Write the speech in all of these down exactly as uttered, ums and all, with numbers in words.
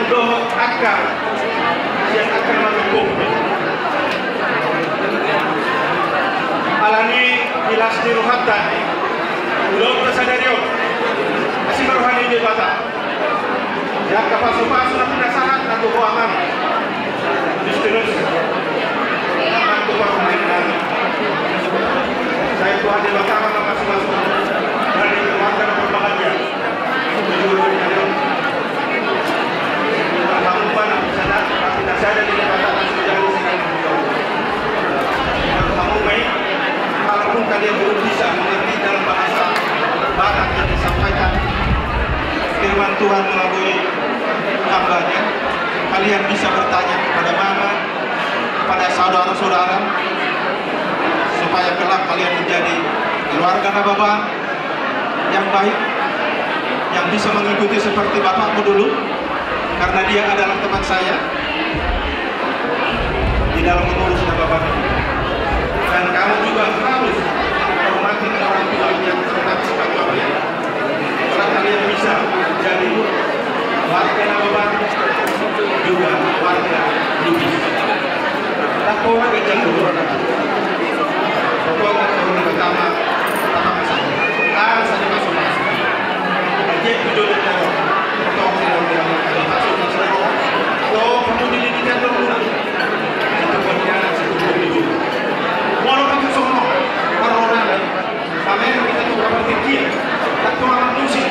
Dohot angka sian angka na margogo. Alani i las ni rohanta, ulaonta sadari on, asi ma roha ni Debata. Di angka pasupasu na pinasahat na tu ho amang Justinus, nang tu parumaennami. Sai Tuhan Debata ma na pasupasu. Dari keluarga na berbahagia. Walaupun kalian belum bisa mengerti dalam bahasa Batak yang disampaikan firman Tuhan melalui hambanya, kalian bisa bertanya kepada mama, kepada saudara-saudara, supaya kelak kalian menjadi keluarga Nababan yang baik, yang bisa mengikuti seperti bapakmu dulu, karena dia adalah teman saya di dalam mengurus Nababan ini. Dan kamu juga harus hormati orang tua yang terhormat sebagai orang tua. Karena kalian bisa jadi warga Nababan, juga warga Lubis. Tatola gajang dulu. Tatola gajang dulu pertama. Pertama satu. Ah, satu masuk masuk. Aja itu dulu. Tatola gajang dulu. Masuk masuk. Tuh, kamu dididikan dulu. Itu buat dia anak satu dulu. Walau pakai sono, kalau orang Amen, kita juga berpikir, tak kurang musik,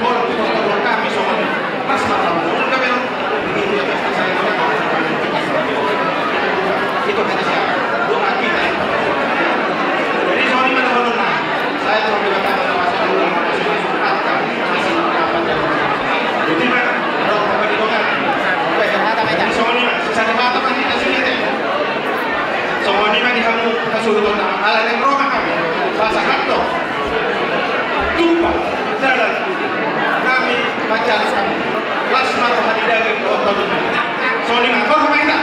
kalau kita berdoa kami soalnya, pas malam, kalau kami begitu ya, pasti saya doakan. Itu kata siapa? Doa kita. Jadi, soalnya mana, mana, nah, saya kalau dikatakan sama saya, masih masuk akal, masih apa, jadi, mana, kalau apa di doa, oke, jadi, soalnya, sisa di mata, kan kita sini, deh. Songon i ma di hamu hasuhuton nami, ala naeng ro ma hami pasahathon tumpah dalan nami manjalo hami. Las ma roha ni daging dohot halumpang. Songon i ma, ro ma hita.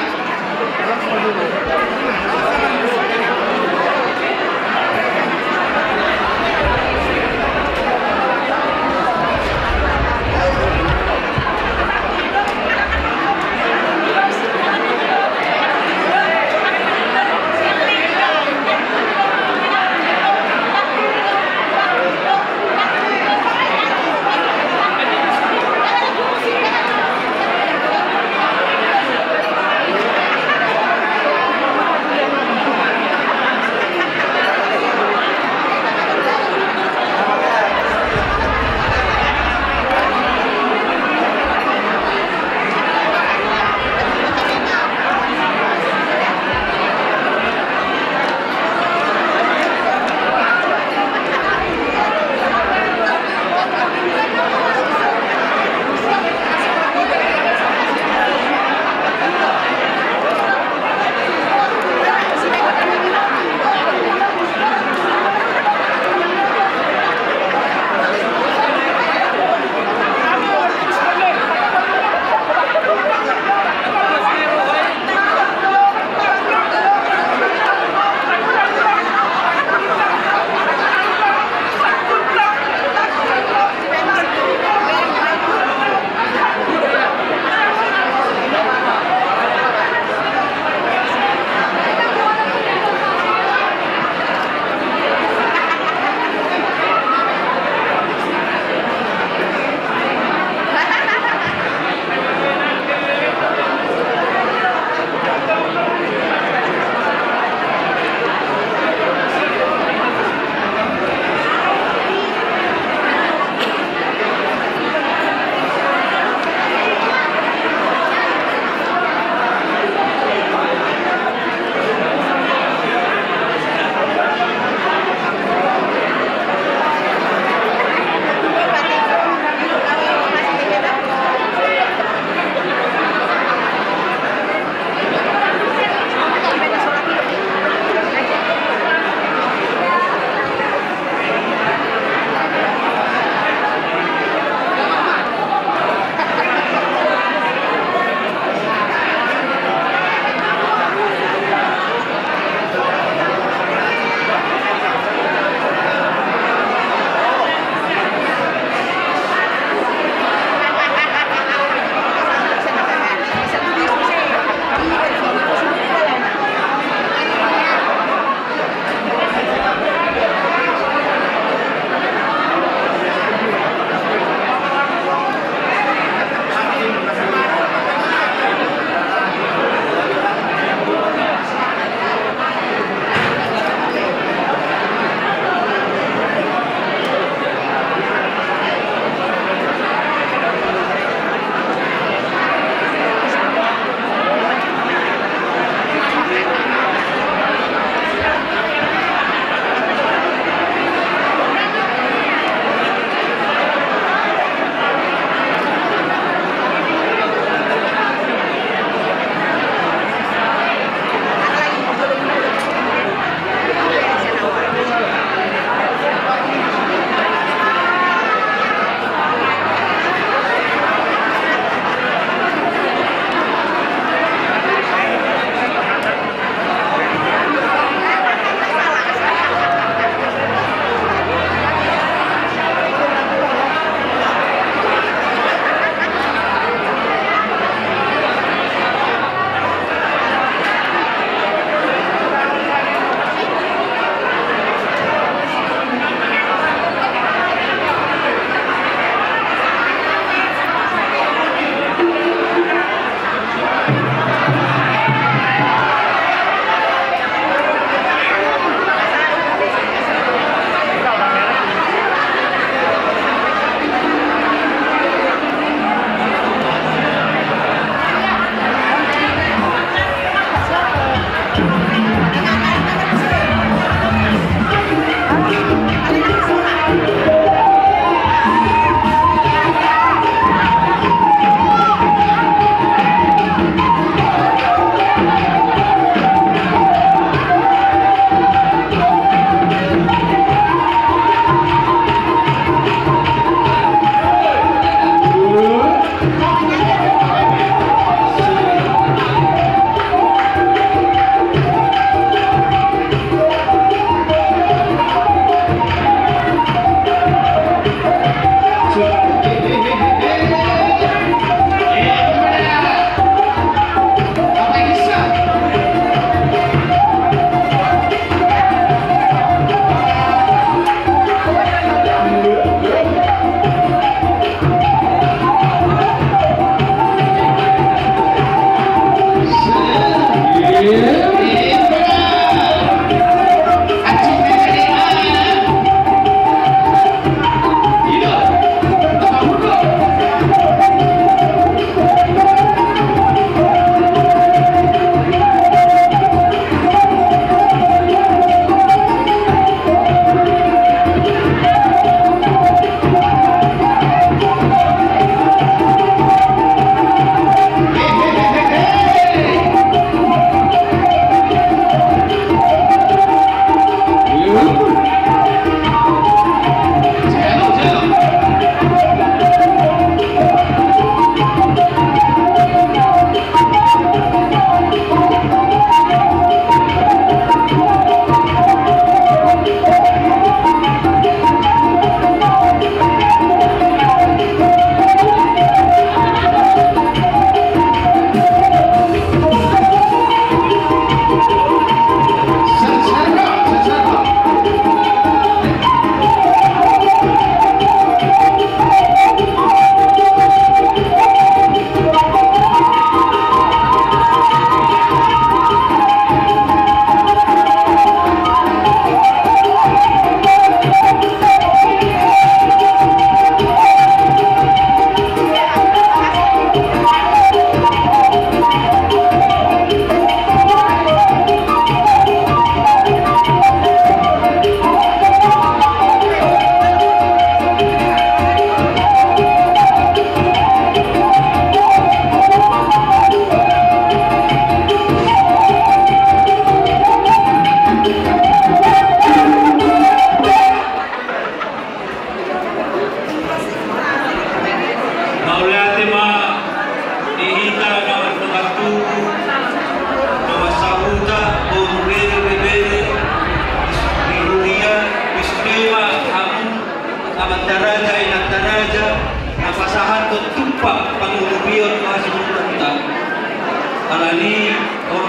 Alani,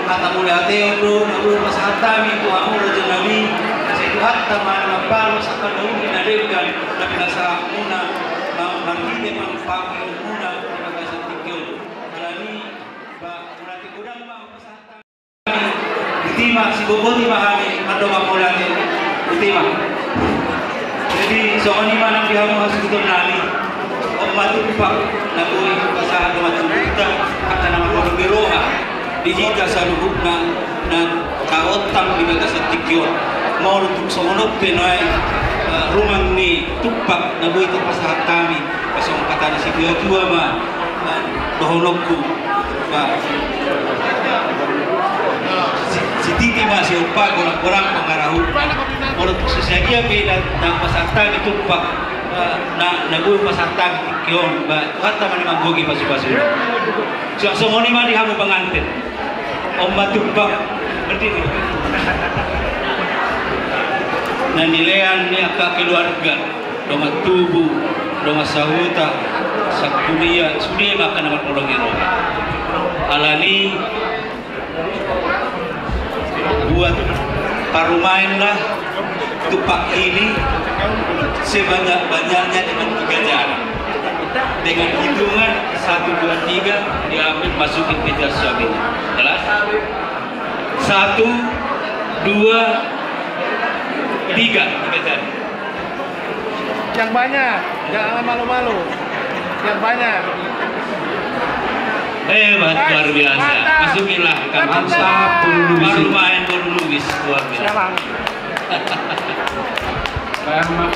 hata mauliate on do na boi pasahat hami tu hamu raja nami, asa Tuhanta ma na mambalos angka na uli na denggan na pinasahatmuna, na marhite pangkeonmuna di bagasan tingki on. Alani, ba, mauliate godang ma pasahat hami. Botima, siboboti ma hami mandongani mauliate. Botima. Jadi songon i ma nang di hamu hasuhuton nami. On ma tumpak na boi pasahat dongan tubuta, angka na marholong ni roha di hita saluhutna na taontang di bagasan tingki on. Molo tung songon on pe nuaeng, eh, rumang ni tumpak na boi tarpasahat hami, songon hata ni situatua ma, eh, dohononku. Ba, si, sititi ma siompa, gorang-gorang pangarahut. Molo tung so sadia pe na, na pasahat hami tumpak, eh, na, na boi pasahat hami tingki on, ba, Tuhanta ma na manggohi pasu-pasuna. Suang songon i ma di hamu panganten. On ma tumpak. Berdiri. Na nilean ni angka keluarga, dongan tubu, dongan sahuta, sakuria, sude ma angka na marholong ni roha. Alani, buat parumaenlah tumpak ini sebanyak-banyaknya dengan tiga jari. Dengan hitungan satu, dua, tiga, diambil, masukin ke jas suaminya. Jelas? Satu, dua, tiga, tiga jari. Yang banyak, jangan malu-malu. Yang banyak. Hebat, luar biasa. Mantap. Masukinlah, mantap. Parumaen Bolu Lubis, luar biasa. Siap, Bang.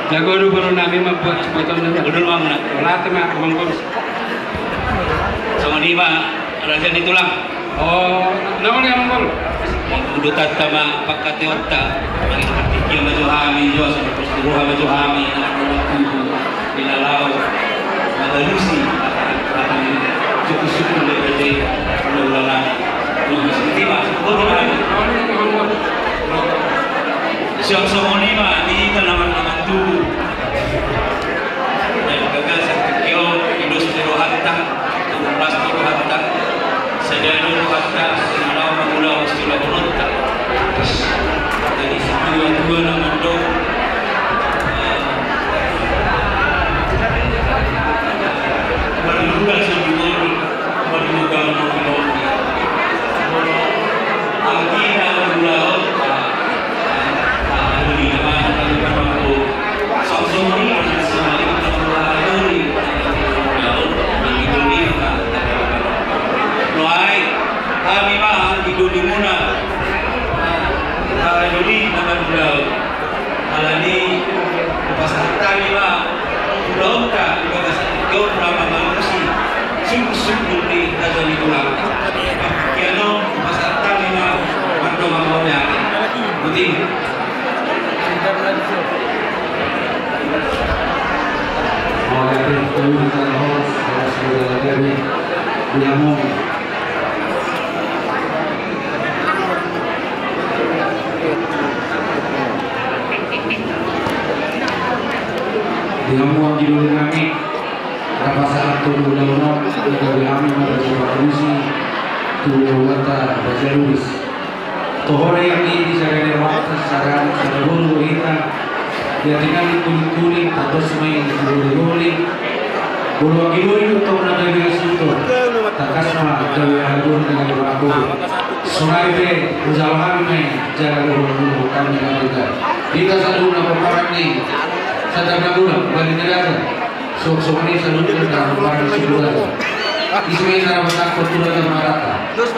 Jago do boru nami mambuat jembatan. Betul, Bang. Latih ma, Bang Bos. Songon i ma, raja ni tulang. Oh, nauli, Amang Boru. Udutan ta ma pangkataionta, mangido partingkian ma jo hami jo, songon partingkian ma jo hami, na tubu, di na laho mangalusi, akan, akan suku-suku dari raja i, ulaulana. Terima kasih. Suang songon i ma di hita na martubu. Di bagasan tingki on, di dos ni rohanta, di las ni rohanta, sada do rohanta, na laho mangulahon siulahononta. Jadi situatua na mandok, eh, marluga so di ngolu. Alani, hupasahat hami ma ulaonta di bagasan tingki on na mangalusi sungkun-sungkun ni raja ni tulang. Partingkian on hupasahat hami ma mandongani mauliate. Botima. Mauliate, di hamu. Di hamu anggi doli nami, na pasahathon ulaon on, na gabe hami marhaha pamusi tu ulaonta Raja Lubis. Toho do i anggi di sada ni rohanta, sada, sada boru do hita. Ia tinggal di tulang-tulang, tangkas ma i di boru-boru. Molo anggi doli do tong na gabe hasuhuton, tangkas ma gabe hasuhuton na gabe hasuhuton. Sonari pe hujalo hami ma i, jala dohot-dohot hami ma hita. Hita saluhutna pomparan ni Sandang na Bolon, Bali ni Raja. Suang songon i saluhutna pomparan ni Sibulata. Ise ma i na pasahathon tu raja marata. Dos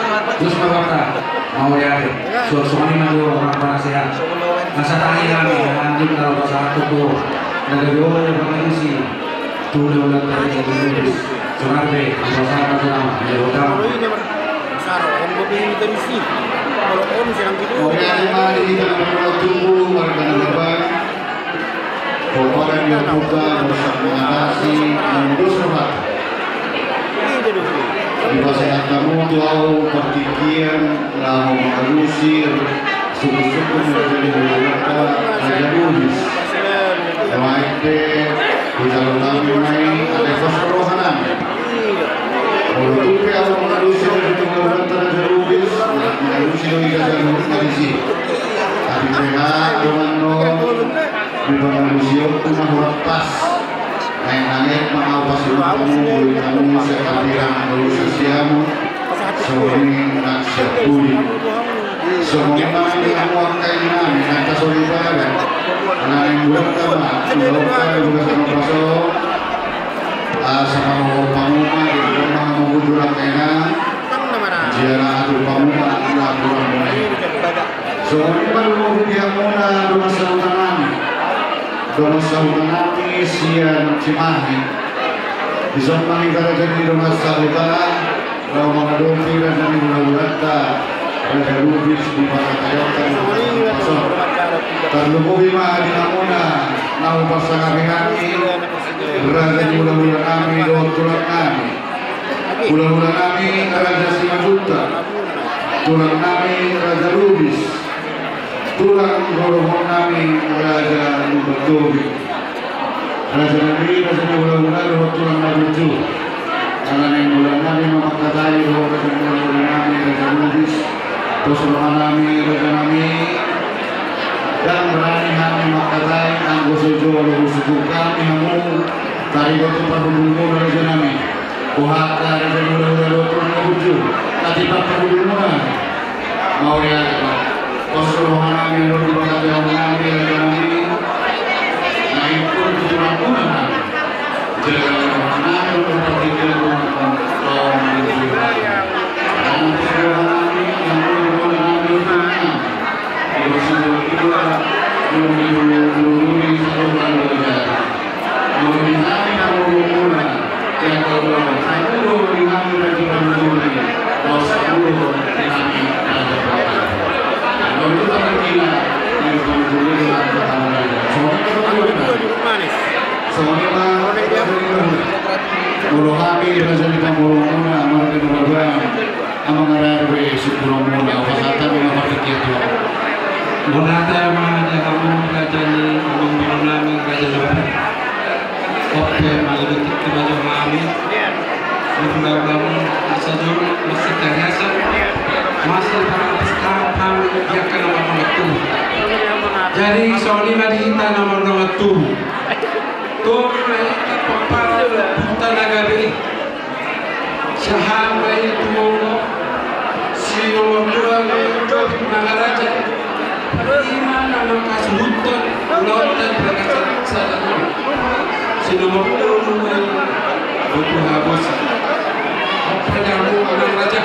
ma rohanta. Mauliate. Suang songon i ma jo amang panasehat. Asa tahi hami, anjing na pasahathon tu. Na gabe olo na pangalusi. Tu ulaonta Raja Lubis. Sonari pe, hupasahat ma tu nama, ia hotang. Mauliate ma di hita na martubu, marga na marbaen. Pomparan ni ompunta, marsak mangatasi, na dos rohanta. Dipasahat hamu tu ahu partingkian, laho mangalusi, sungkun-sungkun na gabe di ulaonta, Raja Lubis. Nuaeng pe, hujalo hami ma i, ate pos roha nami. Di pangalusion tu na hurampas. Naeng-naeng ma ahu pasupasupon hamu, boi hamu sian hambirang dosa siamun, songon i nang sian pudi. Songon i ma di hamu angka inanami na tasolibara. Ala naeng bulan ma ulaonta di bagasan ombas on. Asa mangolu hamu ma di hamu ma hamu hundul angka inang. Jala atur hamu ma di hamu ma. Songon i ma lumobi di hamuna dongan sahutanami, dongan sahutanami sian Cimahi. Dison ma hita raja ni dongan sahuta laho mangadopi raja ni hulahulanta, Raja Lubis di pangataion. Tarlumobi ma di hamuna na huparsangapi hami, raja ni hulahulanami dohot tulangnami. Hulahulanami Raja Simanjuntak, tulangnami Raja Lubis, tulang rorobotnami Raja Lumban Tobing. Rajanami, raja ni hulahula dohot tulang na burju. Ala naeng bulan nami ma mangkatai dohot raja ni hulahulanami Raja Lubis. Pos rohanami rajanami. Ndang berani hami mangkatai anggo so jolo husungkun hami hamu. Taringot tu parhundulmuna rajanami. Boha angka raja ni hulahula dohot tulang na burju, na tipak parhundulmuna? Mauliate ma. Pos rohanami dohot di pangataionnami rajanami. Na ingkon tu tulangnami. Jaga rohanami dohot partingkian tulang. Rohanami. Pos rohanami dohot tulangnami. Molo hami raja ni pangolomuna, marga ni Marban. Amang, aradu be sungkunonmuna, hupasahat hami ma partingkian tu hamu. Mauliate ma di hamu raja ni amangborunami Raja Lumban. Ope ma, lebih tinggi ma jo hami. Di hulahulamu asa jo masih kariasa. Masih parapis tahap hami di angka na marnongan tubu. Jadi songon i ma di hita na marnongan tubu. Tolu ma hita pomparan ompunta na gabe i. Sahat ma i tu molo, si nomor dua ma i Tobing Mangaraja. Ima na mangkasuhuthon ulaonta di bagasan sada on. Si nomor tolu ma i Botu Habosi. Ope da hamu amang raja.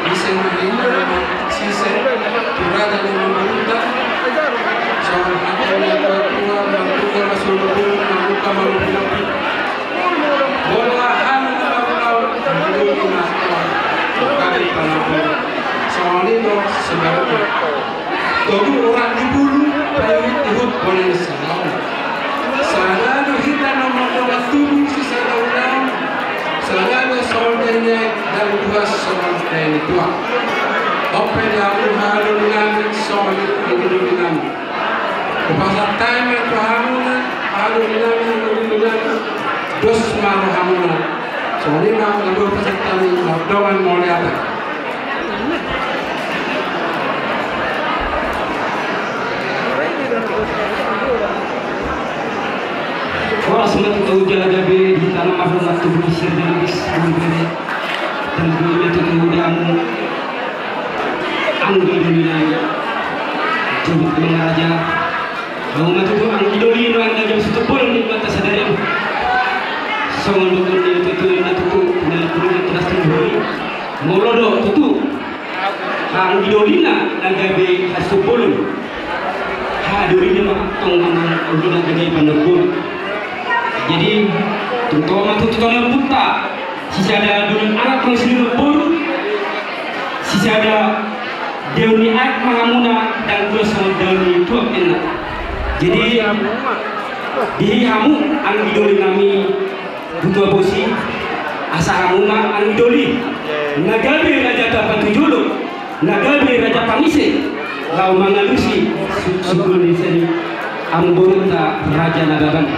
Ise ma hita na marsise tu raja ni amangborunta. Songon hata ni natuatua, martua ma solu boru, marmuka ma lobilobi. Molo aha na laulau, anggi doli na toha, gabe panamboli. Songon i do sibaruta. Togu urat di bulu, paihuthihut bona ni salaon. Sada do hita na mardongan tubu sisada ulaon. Sada do songon dainai, ndang dua songon dainituak. Ope da hamu haha dolinami, songon i anggi dolinami. Hupasahat hami ma tu hamuna, haha dolinami, anggi dolinami. Dos ma rohamuna. Songon i ma na hupasahat hami, mardongan mauliate. Horas ma tu hita na gabe di hita na mardongan tubu sisada, Raja Lubis, bere. Tarlumobi ma tutu di hamu anggi dolinami Tobing Mangaraja. Hamu ma tutu anggi doli na gabe hasuhuton bolon di hita sadari on. Songon dohonon ni tutu na tutu na pulung tunas tumboli. Molo do tutu anggi dolina na gabe hasuhuton bolon, haha dolina ma tong anggi dolina na gabe panamboli. Jadi tung tong ma tutu tong ompunta. Sisada doli ni anak ma sisada boru, sisada doli ni anak ma hamuna, ndang dua songon doli ni tuak ninna. Jadi di hamu anggi dolinami Botu Habosi, asa hamu ma anggi doli na gabe raja tapatujolo. Na gabe raja pangise, laho mangalusi su-, sungkun ni sian amangborunta Raja Nababan.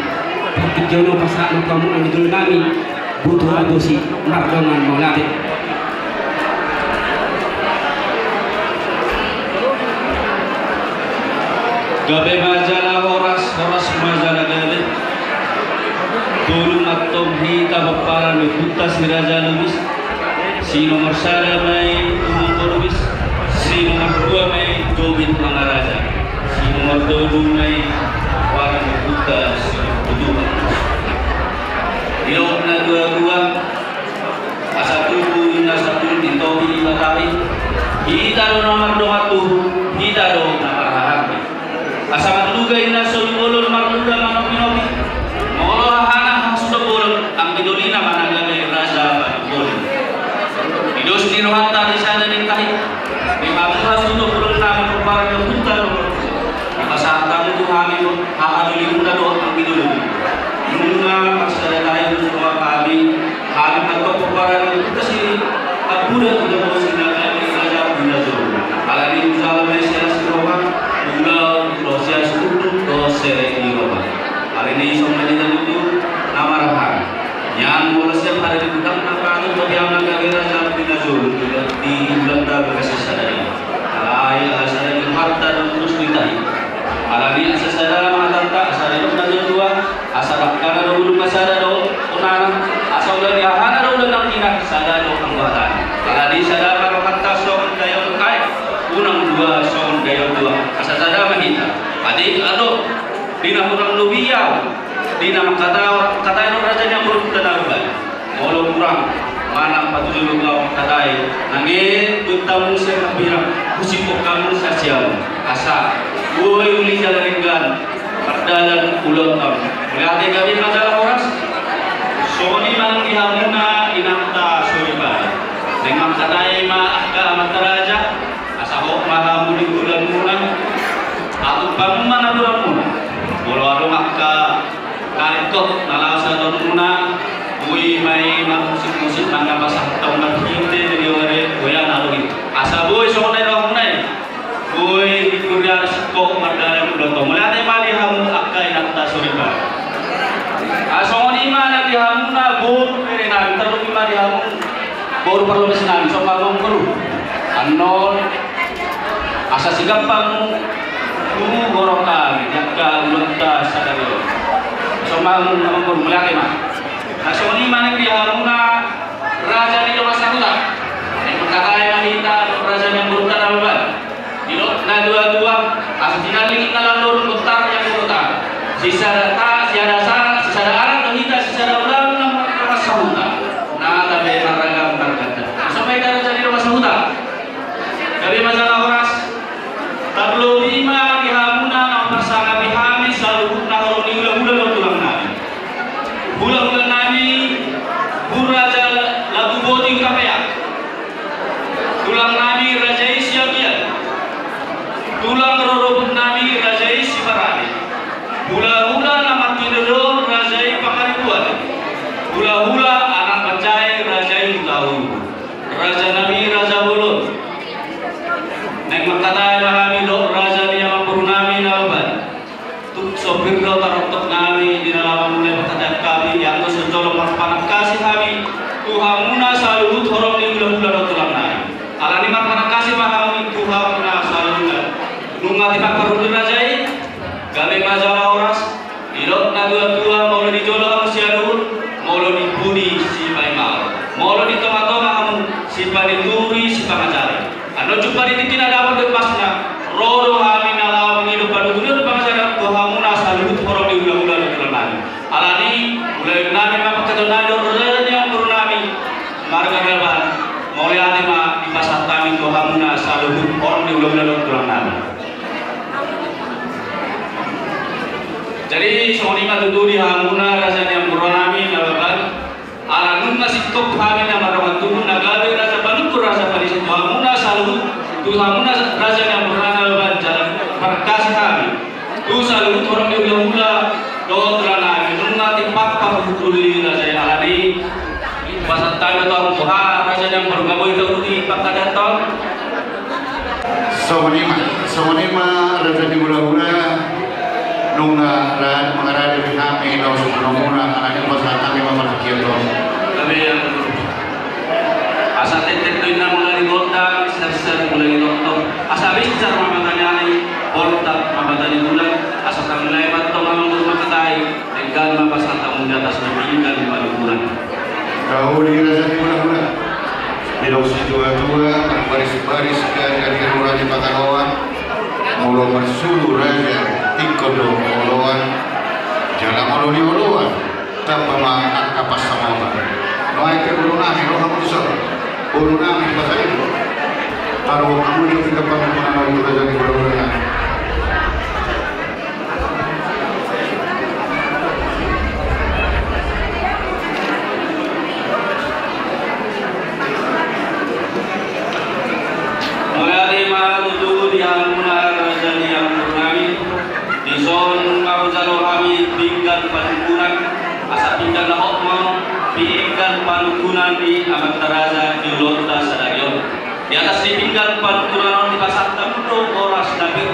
Partingkian on pasahat ma tu hamu anggi dolinami Botu Habosi, mardongan mauliate. Gabe ma jala horas, Horas ma jala gabe. Tolu ma antong hita pomparan ni ompunta si Raja Lubis. Si nomor sada ma i Tumenggung Lubis. Si nomor dua ma i Jobit Mangaraja. Si nomor tolu ma i pomparan ni ompunta si Butuha. Didok na tuatua, asa tubu inna sahat ni topi ni Debata i. Hita do na mardongan tubu, hita do na marhahaanggi. Asa marluga inna soribolon, marluga manopinopi. Molo hahana hasuhuton bolon, anggi dolina ma na gabe raja paduahon. Di dos ni rohanta di sada ni tahi. Di hamu hasuhuton bolon na pomparan ni ompunta do. Dipasahat hamu tu hami do, haha dolimuna do anggi dolina. Nunga marsada tahi do jolo hami, hami ma antong pomparan ni ompunta si Ampudan, uda bos ina kami raja, uda jolo. Alani ujalo ma i sian asi roha, ulaon, dohot sian asi unduk, dohot serep ni roha. Alani i songon na nidok tutu, na marhahang. Nian molo siap hari di gudang na patut, tapi hami na gabe raja, uda jolo, di gudang na gabe sisada i. Alai, ala sada ni rohanta do, terus di tahi. Alani asa sada ma hatanta, asa didok na tuatua, asa dangkana do bulung na sada do, unana, asa ula ni hahana do ula nang ina, sada do anggo hatana. Alani sada ma rohanta songon daion kae, unang dua songon daion dua, asa sada ma hita. Ate adong, di na hurang lobi au, di na mangkatai, mangkatai do raja ni amborunta na baen. Molo hurang manang patuju do au mangkatai, nang e, buat tamu sian hambirang, husip hamu sian siamun. Asa boi uli jala denggan, mardalan ulaonta. Mauliate, gabe ma jala horas. Songon i ma nang di hamuna inanta soripada. Naeng mangkatai ma angka amanta raja, asa hot ma hamu di ulaonmuna. Atup hamu ma naturamuna. Molo adong angka na ringkot na laho sihataonmuna, boi ma i marmusikmusik, manang pasahathon marhite di ore, boi na adong i. Asa boi songon na nidokmuna i. Boi di kuria singkop mardalan ulaonta. Mauliate ma di hamu angka inanta soripada. Asa songon i ma nang di hamuna boru bere nami, tarlumobi ma di hamu boru parlopes nami, songon i ma boru. Annon asa sigap hamu tu horong nami, di angka ulaonta sadari on. Songon i ma boru, mauliate ma. Asa songon i ma nang di hamuna raja ni dongan sahuta. Naeng mangkatai ma hita raja ni amborunta na baen. Didok na tuatua, asa tinallik na landorung, bontar ni amborunta. Sisada ta, sisada sa, sisada anak do hita, sisada ulaon na marsahuta. Na tabe marragam marganda. Asa ma hita raja ni dongan sahuta. Gabe ma jala horas. Tarlobi ma di hamuna na mamparsangapi hami saluhutna horong ni hulahula dohot tulang nami. Hulahula nami, Bung Raja Laguboti Hutapea. Tulang nami raja i Siagian. Tulang rorobot nami raja i Sibarani. Hulahula na martinodohon raja i Pangaribuan. Hulahula anak panjae raja i Hutahulu. Raja nami raja bolon. Naeng mangkatai ma hami dohot raja ni amangboru nami na baen. Tung so pir do taroktok nami di na laho mamulai parhata hami, ianggo so jolo marpanangkasi hami tu hamuna saluhut horong ni hulahula dohot tulang nami. Alani marpanangkasi ma hami tu hamuna saluhut. Nunga tipak parhundul raja i, gabe ma jala horas. Didok na tuatua, molo di jolo hamu sialuhut, molo di pudi sipaimaon. Molo di tongatonga hamu, sipanuturi sipangajari. Annon jumpa di tingki na dapot do pasna, ro do hami na laho mangido panuturion pangajaran tu hamuna saluhut horong ni hulahula dohot tulang nami. Alani, ulaon nami ma pangkataion nami dohot raja ni amangboru nami marga Raban. Mauliate ma dipasahat hami tu hamuna saluhut horong ni hulahula dohot tulang nami. Jadi songon i ma tutu di hamuna raja ni amangboru nami na baen. Ala nunga singkop hami na mardongan tubu na gabe raja panungkun, raja parisan tu hamuna saluhut, tu hamuna raja ni amangboru nami na baen, jala marpanangkasi hami tu saluhut horong ni hulahula dohot tulang nami, nunga tipak parhundul raja i. Alani pasahat hami tu hamu, raja ni amangboru, nga boi tauluti pangkataion. Songon i ma, songon i ma raja ni hulahula, nunga ra-, mangarade di hami laos tu hamuna, alani pasahat hami ma parhatian. Gabe, asa tetep do inna mula ni gondang, binsar-binsar mula ni tongtong, asa binsar ma mata ni ari, bontar ma mata ni bulan, asa tamulai ma antong Panungkunan. Uli raja ni hulahula. Didok situatua, marbarisbaris gabe ni roha ni pangaloan. Molo marsuru raja, ingkon do oloan. Jala molo nioloan, tamba ma angka pansamotan. Nuaeng pe boru nami, roha muse. Boru nami pasaring. Taruhon hamu jo tinggal panungkunan, uli raja ni hulahula. Mauliate ma tutu di hamuna raja ni amangboru. Dison ma hujalo hami pinggan panungkunan, asa pinggan na hot ma on, pinggan panungkunan ni amanta raja di ulaonta sadari on. Di atas ni pinggan panungkunan on dipasahat hamu do boras na pir,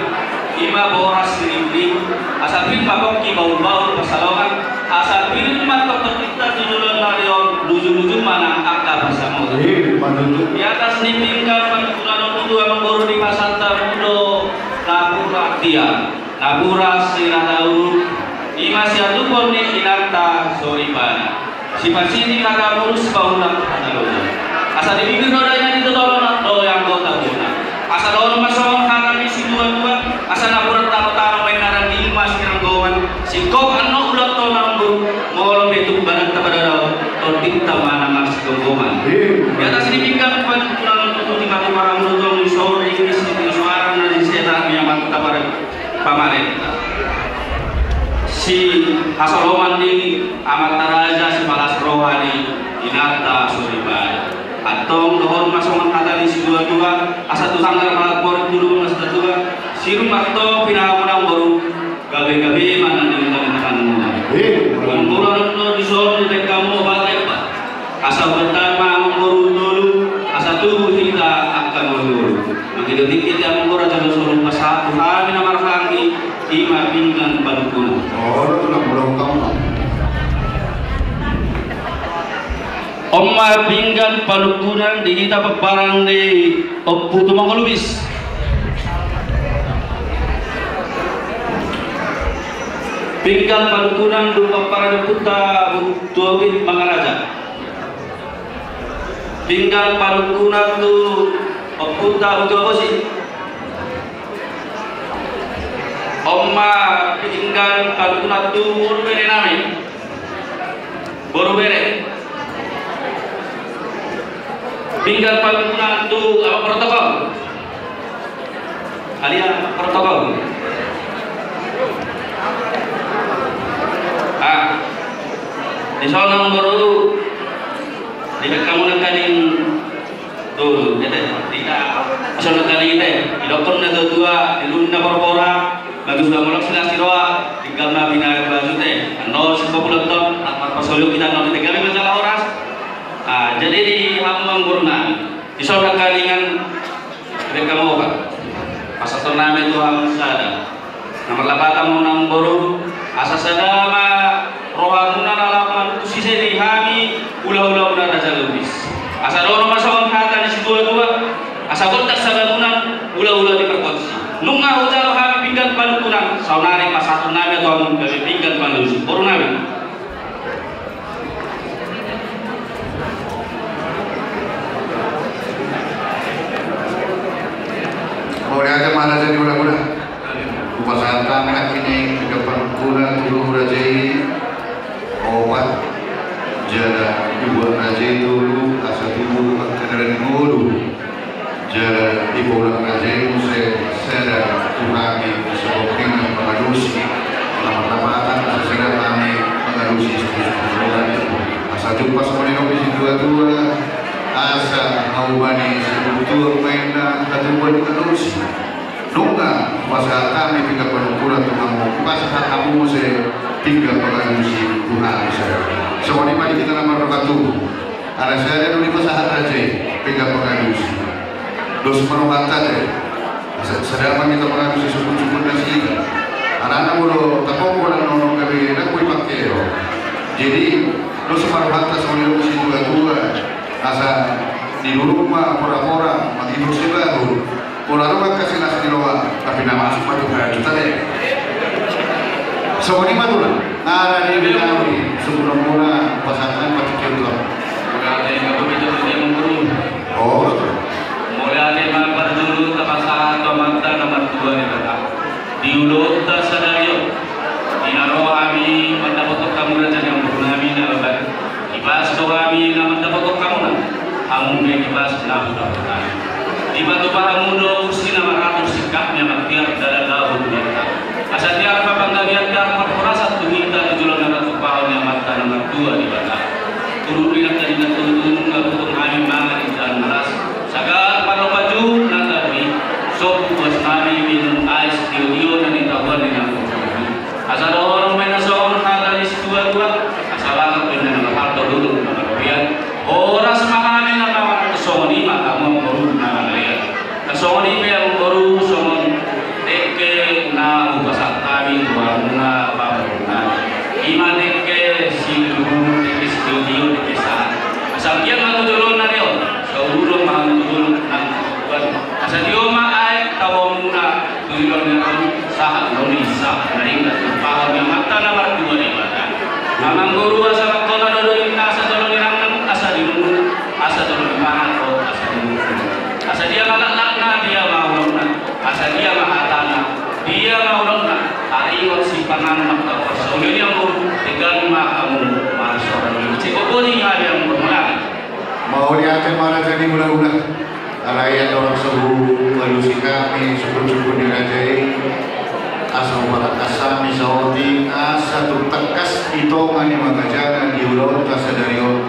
i ma boras siribu-ribu, asa pir ma pongki bahulbahul pansalongan, asa pir ma tongtong hita tu joloan ni ari on, lujuluju ma nang angka pansamotan. Di atas ni pinggan panungkunan on tutu amangboru dipasahat hamu do napuran tiar. Napuran sirata uruk, i ma siatupon ni inanta soripada. Sipasitik hata mulus, paulak hata lomo. Asa dibingkir do dainang, ditotolon do anggo tabona. Asa dohonon ma songon hata ni situatua, asa napuran tanotano, baen na randing ma siranggoman, singkop annon ulaonta on amangboru, molo pe tung badan ta padadaon, tondinta ma na marsigomgoman. Di atas ni pinggan panungkunan on tutu, di mata para mulutong, di sori, di sini, di suara, na di seta, ni amanta pada pamarenta. Sihasoloman ni amanta raja, sipalas roha ni inanta soripada. Antong dohonon ma songon hata ni situatua, asa tu sanggar ma porik tu lubang na sitatua, sirumah to pinahamonang boru, gabe-gabe ma na di tangan-tanganmuna. Amangboru, adong do dison dibaen hamu opat lembar. Asa hubaen ma amangboru tolu, asa tubu hita angka mangolu. Mangidoti hita amangboru, jala songon pasahat tu hami na marhahaanggi, i ma pinggan panungkunan. On ma pinggan panungkunan di hita pomparan ni Ompu Tumangolubis. Pinggan panungkunan tu pomparan ni Ompunta Tuaobit Mangaraja. Pinggan panungkunan tu Ompunta Hutabosi. On ma pinggan panungkunan tu boru bere nami. Boru bere. Pinggan panungkunan tu abang protokol. Alia protokol. Ah. Dison amangboru, dibaen hamu nangkaning, tu, ete, di, dison nangkaning ete, didokkon na tuatua, di lun na porpora, bagus ma molo silas ni roha, tinggal ma binahen baju te. Annon singkop ulaonta on, rap marpasolihon hita annon, tinggal ma jala horas. Ah, jadi di hamu amangboru nami, dison nangkaningan, Dibaen hamu opat. Pasahaton nami tu hamu sada. Na marlapatan ma on amangboru, asa sada ma rohamuna na laho manungkun sise di hami hulahula muna Raja Lubis. Asa dohonon ma songon hata ni situatua, asa gondang sabangunan, hulahula di pargonsi. Nunga hujalo hami pinggan panungkunan, saonari pasahaton nami tu hamu gabe pinggan pangalusi. Boru nami. Mauliate ma raja ni hulahula. Hupasahat hami nangkining pinggan panungkunan tu raja i opat, jala dibuat raja i tolu, asa tubu angka na randing ngolu. Jala dipaulak raja i muse sada tu hami songon pinggan pangalusi. Na marlapatan asa sada hami mangalusi istri-istri. Asa jumpang songon i nang di situatua, asa hauma ni sibutuan ma inna hatubuan ni pangalusi. Nunga hupasahat hami pinggan panungkunan tu hamu, hupasahat hamu muse pinggan pangalusi tu hami sada. Songon i ma di hita na marroha tubu. Ala sada do dipasahat raja i pinggan pangalusi. Dos ma rohanta te. Asa sada ma hita mangalusi sungkun-sungkun nasida. Alana molo taponggo nang nono gabe nang boi pangkero. Jadi dos ma rohanta songon i do di situatua. Asa di lurung ma pora-pora, mangihut sibahut. Pola do angka silas ni roha, tapi na masuk ma tu harajuta de. Songon i ma tulang. Nara di bidang i, sebelum mula pasangan patik itu. Mauliate ma parjolo tu Amanta na martua, pasahat tu Amanta na martua Debata. Di ulaonta sadari on, di na ro hami mandapothon hamu raja ni amborunami na babaen. Dipas do hami na mandapothon hamuna, hamu pe dipas na hudapot hami. Dipatupa hamu do ulos na maratur singkat ni amang tiar dalan laho tu Debata. Asa tiar ma panggabean, tiar ma parhorasan tu hita tu joloan na patupahon ni Amanta na martua Debata. Turut ni na tadi na turut, nunga boi hami mangan indahan na las, sagat panopa juhut na tadok i, sombu buas nami minum aek sitiotio na nitahuan ni na. Asa dohonon ma i na songon hata ni situatua, asa bahen do indahan na marhalto, dolok na marrobean. Horas ma hami na mangan, songon i ma hamu amangboru na mangalean. Na songon i pe amangboru, songon dengke na hupasahat hami tu hamuna pamoruon nami, i ma dengke siluhut, dengke sitiotio, dengke sahat. Asa anggiat ma tu joloan ni ari on, saur matua ma hamu tu dolok nang tu hamuna. Asa tio ma aek tao hamuna tu joloan ni ari on, sahat ma i, sahat na denggan, tu pahompu ni Amanta na martua Debata. Amangboru, asa mangkola do dohot inna, asa jolo ni nang nang, asa di nungnung, asa jolo ni pangan, asa di nungnung. Asa dia ma laklakna, dia ma unokna, asa dia ma hatana, dia ma unokna. Taringot sipanganon nang tau parsaulian i, amangboru, denggan ma hamu marsoara. Sai boi hami amangboru mangan. Mauliate ma raja ni hulahula. Alai andorang so hualusi hami sungkunsungkun ni raja i, asa hupatangkas hami saotik, asa tung tangkas i tonga ni mangajana di ulaonta sadari on.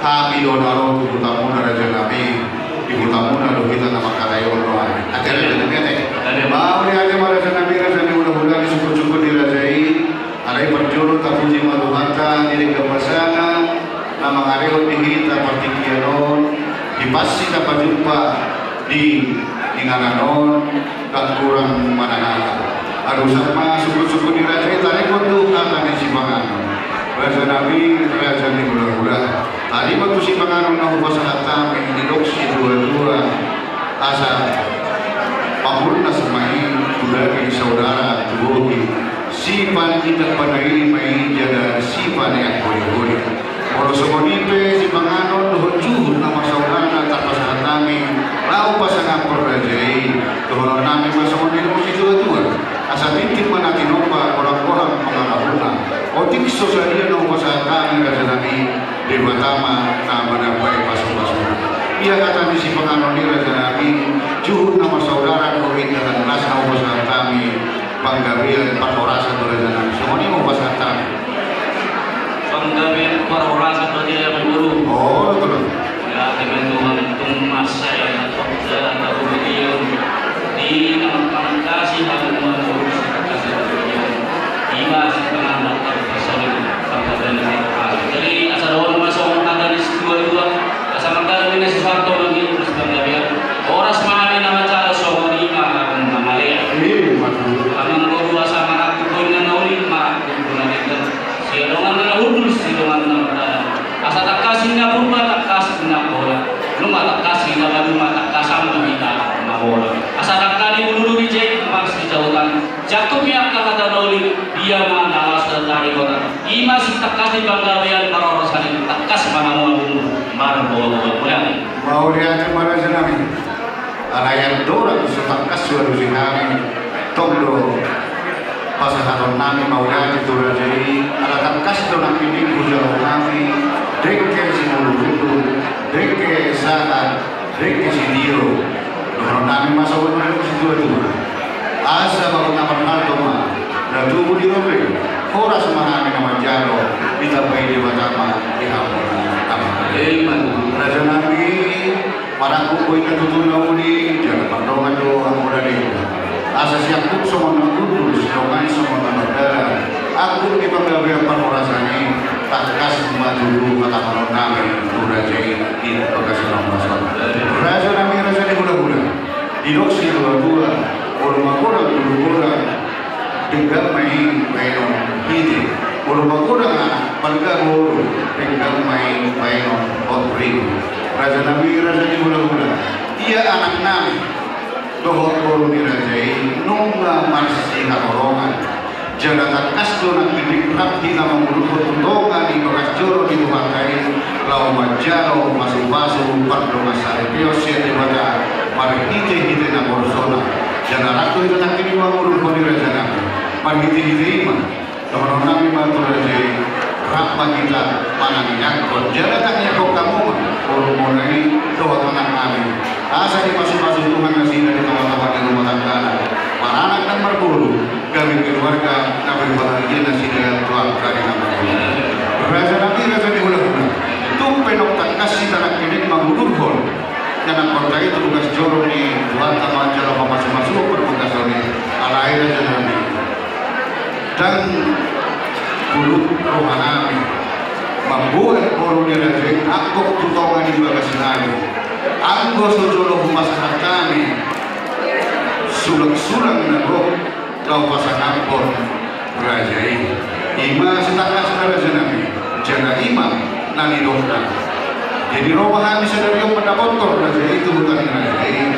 Hami do na ro tu hutamuna raja nami, di hutamuna do hita na mangkatai on do hami. Ate raja nami, ate. Mauliate ma raja nami, raja ni hulahula, di sungkunsungkun ni raja i. Alai parjolo tapuji ma Tuhanta di denggan basana na mangalehon di hita partingkian on, dipas hita pajumpa di inganan on, ndang kurang manang aha. Alusan ma sungkunsungkun ni raja i, taringot tu hata ni sipanganon. Raja nami, raja ni hulahula, taringot tu sipanganon na hupasahat hami, didok situatua, asa pamurnas ma i tu daging saudara, tu bohi. Sipaneang panahili ma i jala sipaneang holiholi. Molo songon i pe sipanganon dohot juhut na marsaudara na tarpasahat hami laho pasangaphon raja i, dohonon nami ma songon nidok ni situatua: Asa tintin ma na tinompa, golanggolang pangarahutna. Otik so sadia na hupasahat hami raja nami, Debata ma na manambai pasupasu. Ia hata ni sipanganon i raja nami, juhut na marsaudara dohot indahan las na hupasahat hami, panggabean parhorasan do raja nami. Songon i ma hupasahat hami. Panggabean parhorasan do raja nami, amangboru. O, betul. Ia, teman-teman, tung masa ia na toksa na kemudian di na mangkasi hamu amangboru. Ima sipanganon na pasahat hami. Jadi asa dohonon ma songon hata ni situatua, asa mangkatai na sipanganon i, terus panggabean. Horas ma hami na manjalo, songon i ma hamu na mangalean. Amangboru, asa marangkup do inna na uli, marangkup do na denggan. Sia dongan na hundul, sia dongan na mardalan. Asa tangkas inna Purba, tangkas inna Bola. Nunga tangkas inna Maduma, tangkasan ma hita mabola. Asa tangkas ni bululu bijai, tangkas ni jautan. Jangkup ni angka hata na uli, dia ma na laos taringot. Ima sitangkas ni panggabean parhorasan i, tangkas ma hamu amangboru marboa-boa. Mauliate. Mauliate ma raja nami. Alai andorang so tangkas hualusi hami, tong do pasahaton nami mauliate tu raja i, ala tangkas do nangkining hujalo hami dengke singulungulu, dengke sahat, dengke sitio. Dohonon nami ma songon nidok ni situatua: Asa bagot na marhalto ma na tubu di robe, horas ma hami na manjalo, ditambai Debata ma di hamu. Ima tutu raja nami. Marangkup do inna tutu na uli, jala mardongan do anggo na denggan. Asa siangkup songon na hundul, sidongan songon na mardalan. Angkup ni panggabean parhorasan i, tangkas ma tutu hatahonon nami tu raja i di bagasan na hupasahat. Raja nami, raja ni hulahula, didok situatua: Olo magodang tubu godang, denggan ma i baenon hite. Olo magodang anak balga boru, denggan ma i baenon hot ribu. Raja nami, raja ni hulahula, ia anak nami dohot boru ni raja i nunga marsihatorongan. Jala tangkas do nangkining rap hita mangudurhon tu tonga ni bagas joro ni Tuhanta i, laho manjalo pasupasu pardongansaripeon sian Debata marhitehite naporsona. Jala rap do hita nangkining mangudurhon i, raja nami. Marhitehite i ma dohononnami ma tu raja i, rap ma hita manangianghon. Jala tangianghon hamu ma borumuna i dohot anaknami, asa dipasupasu Tuhan nasida di tongatonga ni rumah tanggana, maranak nang marboru, gabe keluarga na berbahagia nasida tu angka ni na marboru. Raja nami, raja ni hulahula, tung pe nunga tangkas hita nangkining mangudurhon ianakhonta i tu bagas joro ni Tuhanta manjalo pamasumasuon parbagason i. Alai raja nami, ndang bulung rohanami mamboan boru ni raja i anggo tu tonga ni bagasnami. Anggo so jolo hupasahat hami sulangsulang na gok laho pasangaphon raja i. I ma sitangkasna, raja nami, jala i ma na nidokna. Jadi ro ma hami sadari on mandapothon raja i tu huta ni raja i,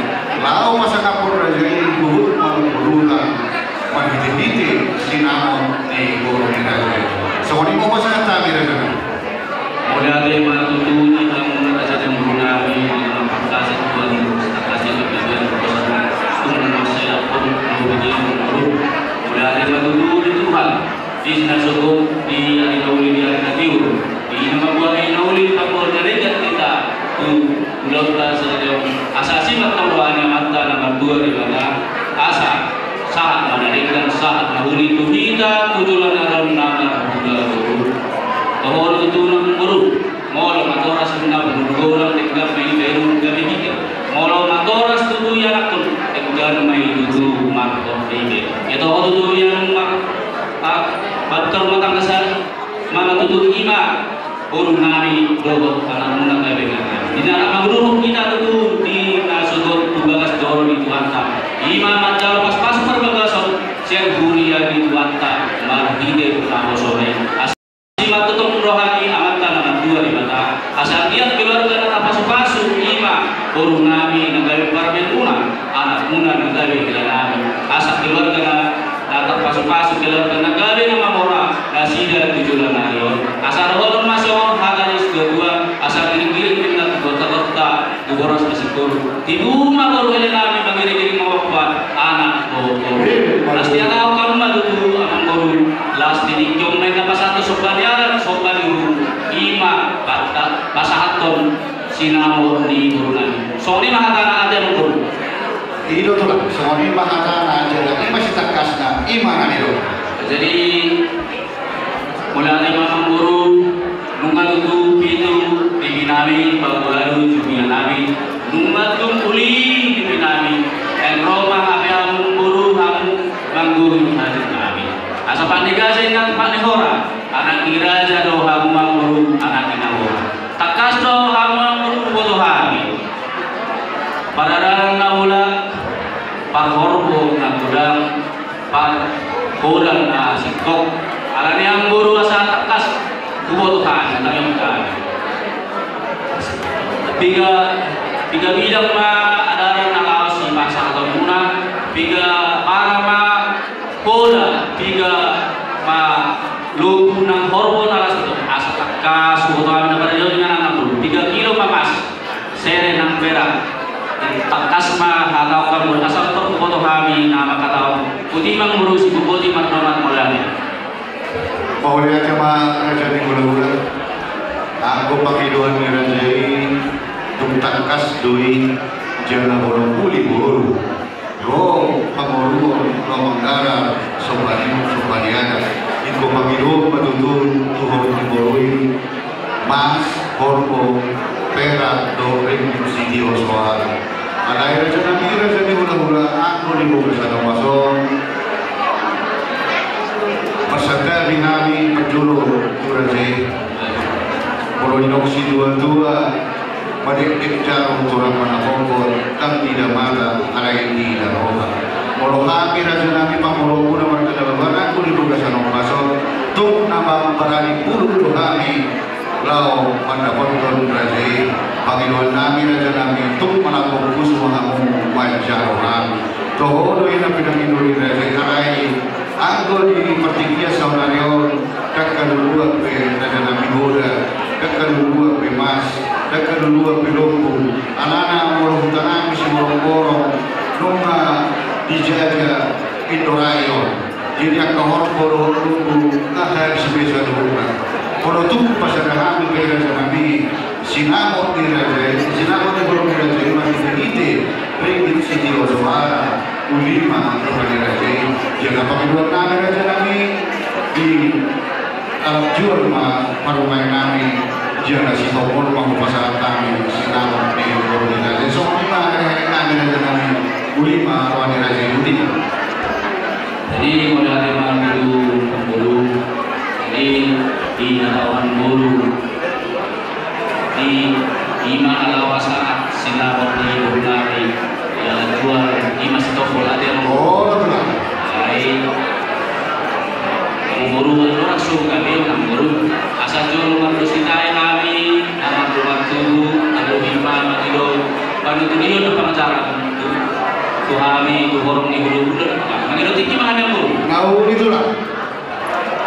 laho pasangaphon raja i huhut mangudurhon marhitehite sinamot ni boru ni raja i. Songon i ma hupasahat hami, raja nami. Mauliate ma tutu di hamu raja ni boru nami, di na martangkas tu ahu, tangkas di panggabean kuasa na tung marselakhon, mauliate ma tutu. Mauliate ma tutu di Tuhan, di na sogot, di ari na uli, di ari na tiur, di na mambuat ari na uli, panggabean hita tu ulaonta sadari on. Asa asi ma roha ni Amanta na martua Debata, asa sahat ma na denggan, sahat ma uli tu hita tu joloan on na marhula boru. Toho do tutu nang boru, molo matoras ninna boru, godang denggan ma i, baru gabe bike. Molo matoras tutu ianakhon, denggan ma i tutu marhite. Ia toho tutu ia nang mar-, ah, baru rumah tangga sa-, mana tutu i ma boru nami dohot anakmuna gabe nami. Di na mangudurhon hita tutu di na sogot tu bagas joro ni Tuhanta, i ma manjalo pasupasu parbagason sian huria ni Tuhanta marhite naposona i. Asa asi ma tongtong roha ni Amanta na martua Debata, asa anggiat keluarga na tarpasupasu i ma boru nami na gabe parumaenmuna, anakmuna na gabe hela nami, asa keluarga na na tarpasupasu, keluarga na gabe na mamora nasida tu joloan on. Asa dohonon ma songon hata ni situatua, asa giringgiring ninna tu gontagonta, tu boras na singkoru. Tibu ma boru hela nami, mangiringgiring ma mamboan anak boru. Las ni anak hamu ma tutu amangboru, las ni tingki on ma inna pasahathon somba ni adat, somba ni uhum, i ma pata-, pasahathon sinamot ni boru nami. Songon i ma hatana, ate amangboru. I do tulang, songon i ma hatana, jala i ma sitangkasna, i ma na nidok. Jadi, mauliate ma amangboru, nunga tutu pitu pipi nami, paboa ualu jumia nami, nunga tung uli pipi nami, naeng ro ma hape amangboru hamu manggohi hajut nami. Asa pat ni gaja inna pat ni hora, anak ni raja do hamu amangboru, anak ni nahora. Tangkas do hamu amangboru huboto hami. Paradalan na ula, parhorbo na godang, pargodang na singkop. Alani i amangboru asa tangkas huboto hami, tangihon hami. Piga, piga bidang ma adaran na laos sipasahatonmuna, piga para ma poda, piga ma lombu nang horbo na laos i, asa tangkas huboto hami na parjolo, inganan na tolu, piga kilo ma mas, sere nang perak. Tangkas ma hata on, amangboru, asa tor huboto hami na mangkatahon. Boti ma amangboru, siboti ma dongan, mauliate. Mauliate ma raja ni hulahula. Anggo pangidoan ni raja i tung tangkas do i, jala holan uli boru. Ro pamoruon, ro manggala, somba ni uhum, somba ni adat. Ingkon pangidoan ma tutu tu horbo ni boru i, mas, horbo, perak dohot ringgit sitio soara. Alai raja nami, raja ni hulahula, anggo di bagasan ombas on, marsantabi hami parjolo tu raja i. Molo didok situatua, madekdek jarum tu rap manaponghon, ndang dida mata, alai dida roha. Molo hami raja nami, pamoruonmuna marga Nababan, anggo di bagasan ombas on, tung na mambarani bulung do hami laho mandapothon raja i. Pangidoan nami raja nami, tung manambok pusu ma hamu manjalo hami. Toho do i na pinangido ni raja i, alai Anggo di partingkian saonari on, dang halualuan be raja nami Hoda, dang halualuan be Mas, dang halualuan be Lombu, alana molo huta nami Siborongborong nunga dijajah Indorayon. Jadi angka horbo dohot Lombu, aha di si besa dohot na. Molo tung pasada hami be raja nami, sinamot ni raja i, sinamot ni boru ni raja i, marhitehite ringgit sitio soara, uli ma roha ni raja i. Jala pangidoan nami raja nami, di alap jual ma parumaen nami, jala sitopot ma hupasahat hami sinamot ni boru ni raja i. Songon i ma hehe nami raja nami, uli ma roha ni raja i, uli ma. Jadi mauliate ma tu boru, jadi di hatahonan boru, di ima na laho pasahat sinamot ni boru nami, di alap jual ima sitopot ate. Oh, betul. Ai hamu boru, anu, langsung kami hamu boru. Asa jolo mardos hita i hami na mardomu tubu, alo ima mangido panuturion do pangajaran tu hami tu horong ni hulahula. Mangido tingki ma hami hamu boru. Naung itulah.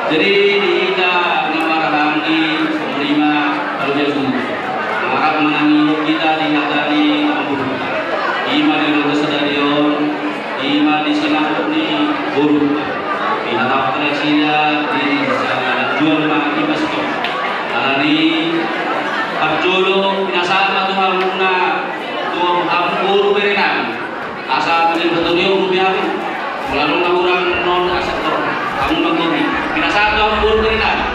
Jadi di hita na marhahaanggi, songon i ma, alo Jesus, mangarap manangihon hita di hata ni ampuhon. Ima di loto sadari on, ima di sinamot ni boru. Di hata nasida, di alap jual ma ima sitopot. Alani parjolo pinasahat ma tu hamuna, tu hamu boru bere nami. Asa menjadi pertolongan untuk kami. Molo na hurang non asa tor. Hamu manggomi. Pinasahat tu hamu boru bere nami.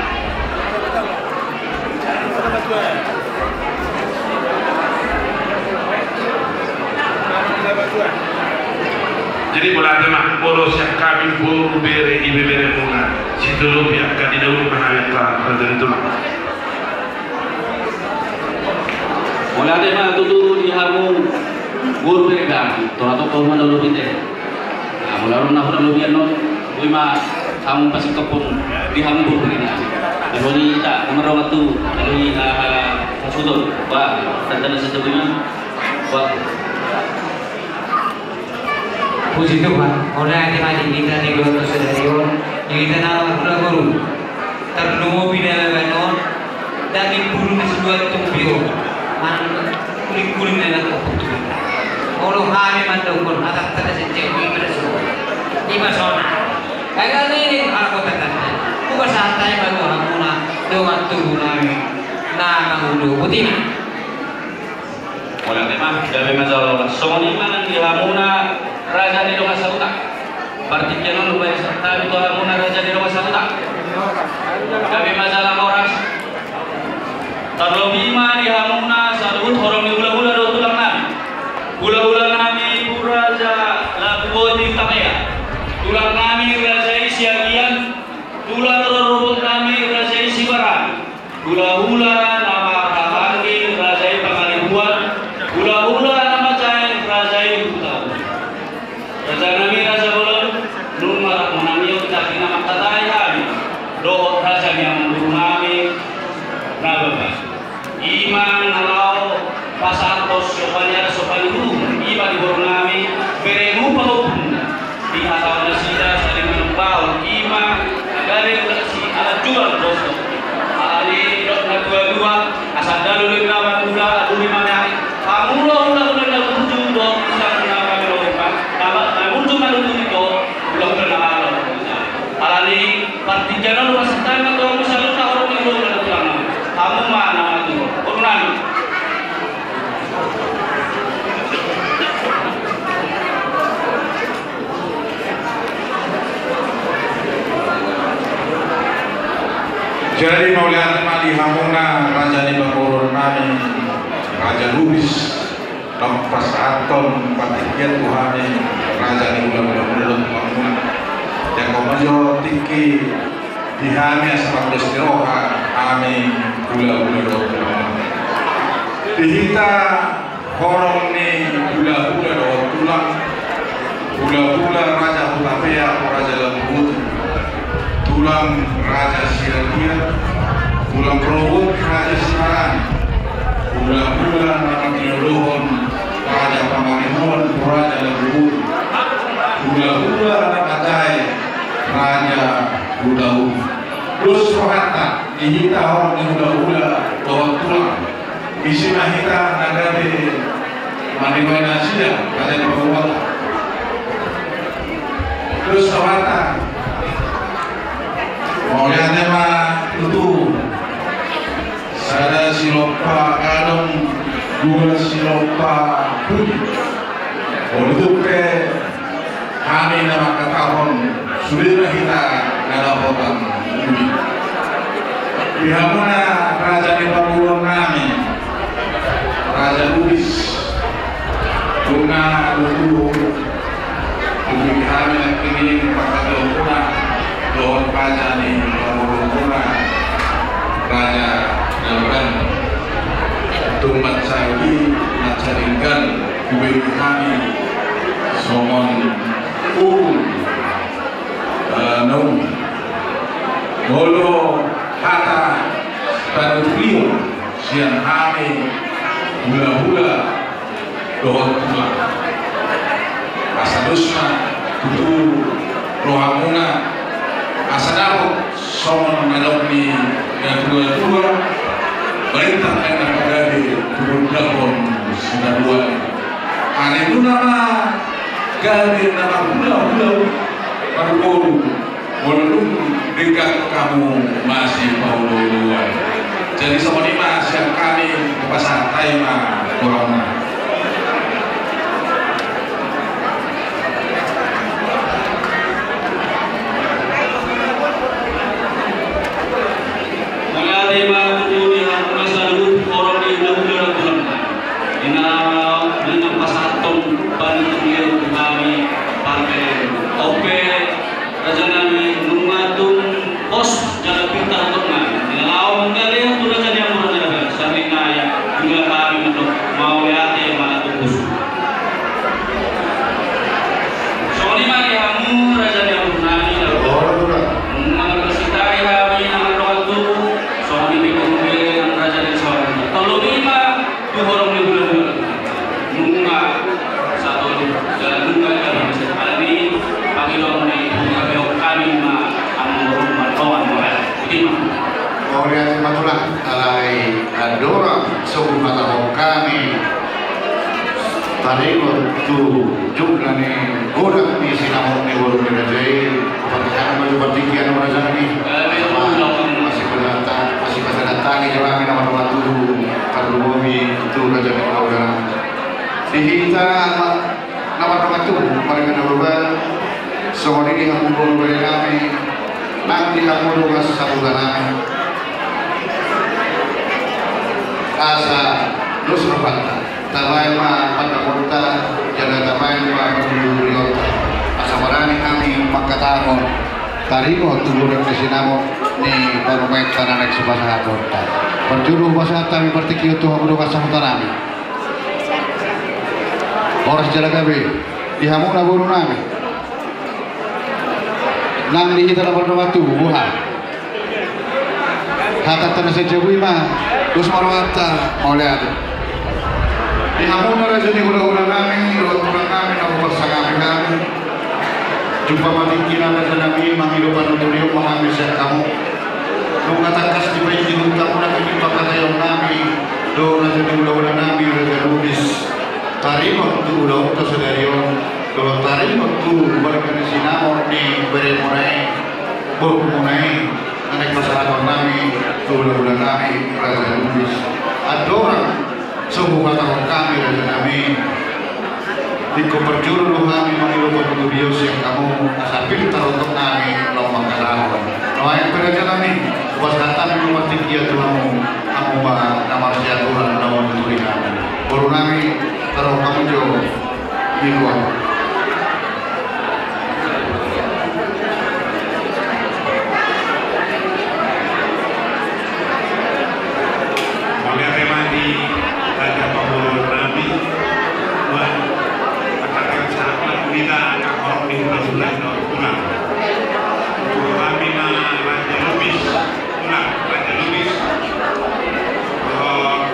Jadi mauliate ma, molo sian hami boru bere ibeberemuna, sitolopi angka di daun ma hami angka raja ni tulang. Mauliate ma tutu di hamu boru bere nami, tonatop hamu na lobi te. Nah, molo na hurang lobian on, boi ma hamu pasingkophon di hamu boru bere nami. Molo di hita na mardongan tu, molo di, ah, hasuhuton, bah, tanda na sesebutna, bah. Puji Tuhan, mauliate ma di hita di loto sadari on, di hita na marhula boru. Tarlumobi na baen on, daging bulu ni siluan tumbi on, manang kuling-kuling na nangkok. Molo hami mandokkon hata-hata na sejauh ini, ima sona. Kagak ini hata-hata. Hupasahat hami ma tu hamuna, dongan tubu nami na mangudut botima. Mauliate ma, gabe ma jala horas. Songon i ma nang di hamuna raja ni dongan sahuta. Partingkian on hupasahat hami tu hamuna raja ni dongan sahuta. Gabe ma jala horas. Tarlobi ma di hamuna saluhut horong ni hulahula dohot tulang nami. Hulahula nami Raja Labuan Tangea. Tulang nami raja i Siagian. Tulang rorobot nami raja i Sibarani. Hulahula na marhahaanggi raja i Pangaribuan, hulahula na mansai raja i Hutauruk. Raja nami raja bolon, nunga rap manangihon tingki na mangkatai hami dohot raja ni amangboru nami Nababan. Ima na laho pasahathon siompu ni adat, siompu ni uhum, ima di boru nami, beremu pahompuna. Di hata nasida saling manungkahon, ima gabe ulak si anak jual bosok. Alani didok na tua-tua, asa dalu lima mandula, adu lima nari. Hamu hulahula na burju dohot, asa na kami lomba, na burju na lucu dohot hulahula na ala. Alani partingkian on, pasahat ma tu hamu saluhutna horong ni hulahula na tulang nami. Hamu ma na mangudut boru nami. Jadi mauliate ma di hamuna raja ni pamoruon nami, Raja Lubis, na pasahathon partingkian tu hami raja ni hulahula, hulahula tu hamuna. Jangkon ma jo tingki di hami asa panggohi ni roha hami hulahula dohot tulang. Di hita horong ni hulahula dohot tulang, hulahula Raja Hutapea, Raja Lamputi, tulang Raja Siagian, tulang rorobot Raja Sibarani, hulahula na mangidohon Raja Pangaribuan, Raja Lamputi, hulahula na mansai Raja hulahula. Dos rohanta di hita horong ni hulahula dohot tulang. Ise ma hita na gabe manimai nasida, raja ni hulahula. Dos rohanta. Mauliate ma tutu. Sada silompa gadong, dua silompa pudi. Molo tung pe hami na mangkatahon, sude ma hita na dapotan pudi. Di hamuna raja ni parboruon nami, Raja Lubis, tung na tutu. Tutu hami nangkining mangkatahon dohot raja ni parboruon, Raja Daurang. Tung mansai i, mansai denggan, hubege hami songon uhum, eh, naung. Molo hata panuturion sian hami hulahula dohot tulang. Asa dos ma tutu rohamuna, asa dapot songon na didok ni natuatua, balintang na pagabe tu gondang on sitadoan. Arimuna ma gabe na marhulahula marboru. Molo dung denggan hamu masipaolooloan. Jadi songon i ma sian hami, hupasahat hami ma tu hamuna. Mauliate ma tutu di hamuna saluhut horong ni hulahula dohot tulang. Di na, di na pasahathon panuturion tu hami parboruon. Ope. Raja nami, nunga tung pos jala pintar tung nami. Di na laho mangalean tu raja ni hamuna raja nami. Sahali nai, nunga hami mandok mauliate ma tutu. Songon i ma di hamu raja ni hamuna nami. Nunga markasitahi hami na mandok tutu. Songon i pe hubege nang raja ni saonari. Tolong i ma. Tu horong ni hulahula. Nunga satoju, jala nunga gabe bisa hami, pangidoan ni nunga beok hami ma, hamu boru ma, tongan ma. Iti ma. Mauliate ma tulang, alai andorang so huhatahon hami taringot tu jugna ni godang ni sinamot ni boru ni raja i. Partingkian ma jo, partingkian ma jo raja nami. Masipasahat, masipasahat hami jo hami na mardongan tubu, tarlumobi tu raja ni hulahula nami. Di hita na mardongan tubu, marga Nababan, songon i di hamu boru bere nami, nang di hamu dongan sahuta nami. Asa dos rohanta. Tabaen ma pandapotta, jala tabaen ma panuturion. Asa barani hami mangkatahon taringot tu godang ni sinamot ni parumaenta na naeng sipasahatonta. Parjolo hupasahat hami partingkian tu hamu dongan sahuta nami. Horas jala gabe di hamuna boru nami. Nang di hita na mardongan tubu, boha? Hatanta na sai jabu i ma, dos ma rohanta, mauliate. Di hamuna raja ni hulahula nami, dohot tulang nami, na hupasahat hami. Jumpa ma tingki na raja nami, mangido panuturion ma hami sian hamu. Nunga tangkas dipaingot hamuna tingki pangkataion nami, dohot raja ni hulahula nami, Raja Lubis. Taringot tu ulaonta sadari on, dohot taringot tu marga ni sinamot ni beremuna i, borumuna i, na naeng pasahaton nami tu hulahula nami, Raja Lubis. Andorang so huhatahon hami, raja nami, ingkon parjolo do hami mangido panuturion sian hamu, asa pintar do nami laho mangkatahon. Nuaeng pe raja nami, hupasahat hami ma partingkian tu hamu, hamu ma na marsiaturan laho manuturi hami. Boru nami, taruhon hamu jo. Ingkon. Mauliate ma di raja pamoruon nami. Wan, angka sahat ma tu hita angka horong ni hulahula dohot tulang. Tu hami ma Raja Lubis, tulang, Raja Lubis. Dohot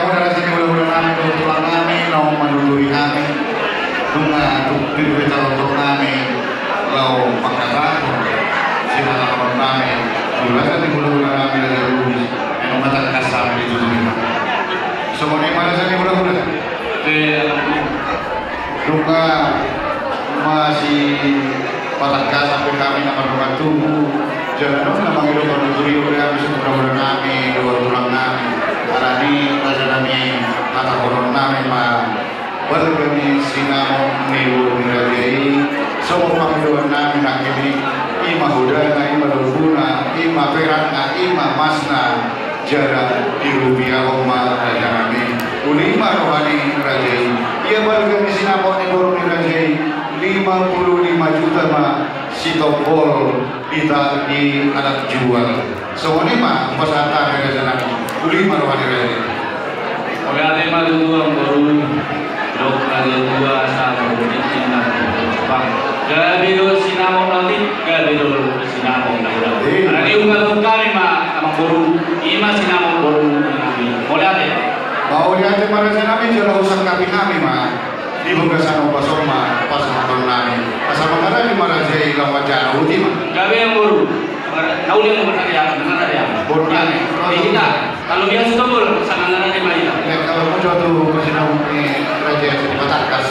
Raja ni hulahula nami dohot tulang nami, naung manuturi hami. Nunga tung pir hita dohot nami, laho mangkatahon sihatahon nami tu raja ni hulahula nami, Raja Lubis. Nunga tangkas hami dituturi hami. Songon i ma raja ni hulahula. Nunga masipatangkas hape hami na mardongan tubu, jala nunga mangido panuturion be hami tu hulahula nami dohot tulang nami. Alani i raja nami, hatahonon nami ma, balga ni sinamot ni boru ni raja i, songon pangidoan nami nangkin i, i ma hodana, i ma lombuna, i ma perakna, i ma emasna. Jala dirupiahon ma raja nami. Uli ma roha ni raja i. Ia balga ni sinamot ni boru ni raja i, lima puluh lima juta ma sitombol di ta-, di alat jual. Songon i ma hupasahat hami raja nami. Uli ma roha ni raja i. Mauliate ma tutu amangboru. Dok raja tua sama boru ni sinamot. Gabe do sinamot nanti, gabe do sinamot na uda. Iya. Alani i hupasahat hami ma amangboru, i ma sinamot boru nami. Mauliate. Mauliate ma raja nami, jala husangkapi hami ma di bagasan ombas on ma pasahaton nami. Asa mangarade ma raja i laho manjalo, uli ma. Gabe amangboru. Na uli ma mangarade, mangarade. Boru nami. Di hita. Kalau dia sudah bol, sangat ada di mana? Ya, kalau mau jatuh ke sini, eh, raja yang patangkas.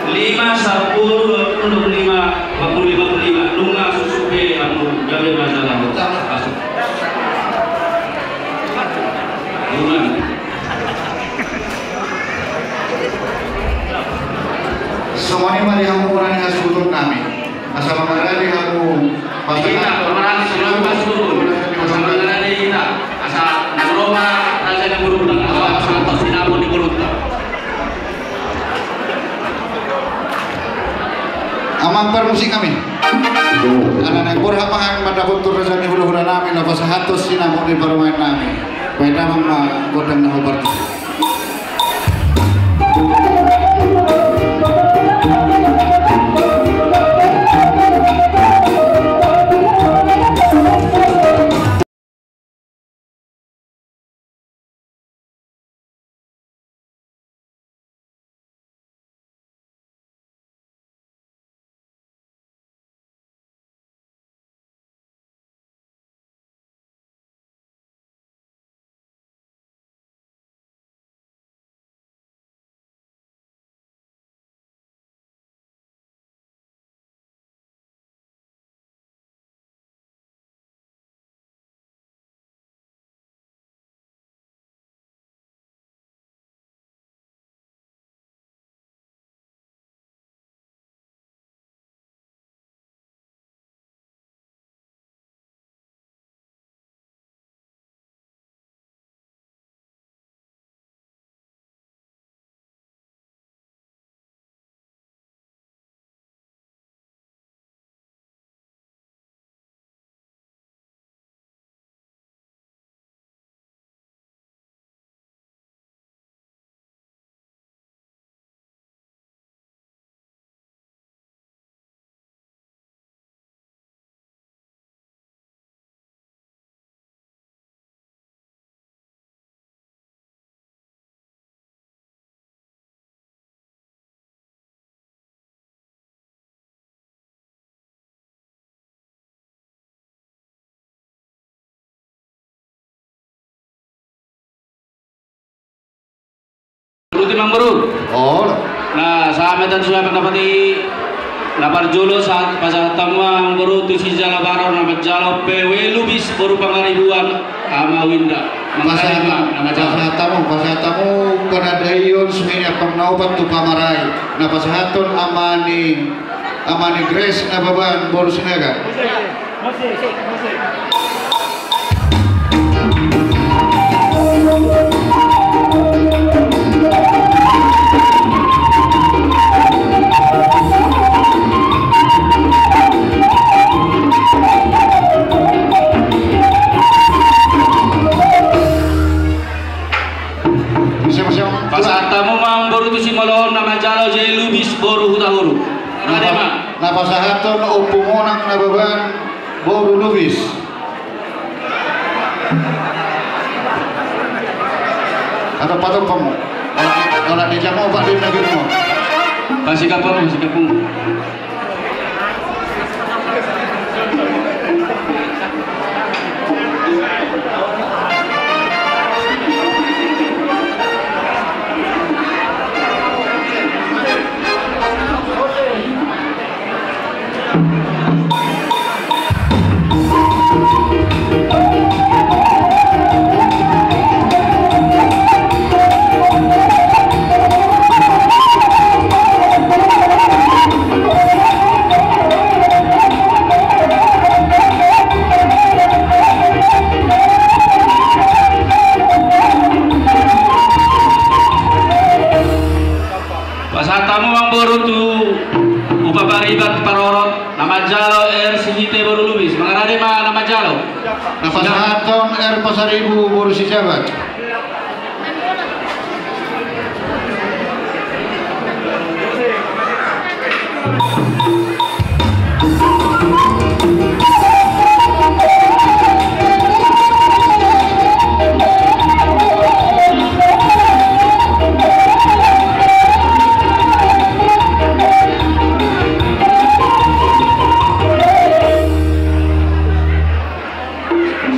Lima, sampulu, dua puluh lima, empat puluh lima, empat puluh lima. Nunga susupe, amangboru, gabe masalah. Masuk. Nunga. Songon i ma di hamu, songon i hasuhuton nami. Asa mangarade hamu. Hita, pamarani, songon i ma hasuhuton. Asa mangarade hita. Asa na ro ma raja ni borunta. Asa pasahathon sinamot ni borunta. Amang parmusik nami. Alana borhat ma hami mandapothon raja ni hulahula nami na pasahathon sinamot ni parumaen nami. Baen damang ma gondang na hombar. Ruti amangboru. Oh. Na sahat ma hita tu sahat na parjolo, sahat pasahat hamu amangboru tu sijalo baron na manjalo P W Lubis boru Pangaribuan. Ama Winda. Pasahat hamu, pasahat hamu panandaion suhi ni ampang na opat tu pamarai. Na pasahathon ama ni, ama ni Grace Nababan boru Sinaga. Pasahat hamu ma amangboru tu simolohon na manjalo J Lubis boru Hutauruk. Na pasahathon Ompu Monang Nababan boru Lubis. Atau patok kamu? Kalau, kalau di jamu apa di negeri mu? Kasih kapal, kasih kapal. Pasahat hamu amangboru tu upa pariban parorot na manjalo R Sihite boru Lubis. Mangarade ma na manjalo. Na pasahathon R Pasaribu boru Sijabat.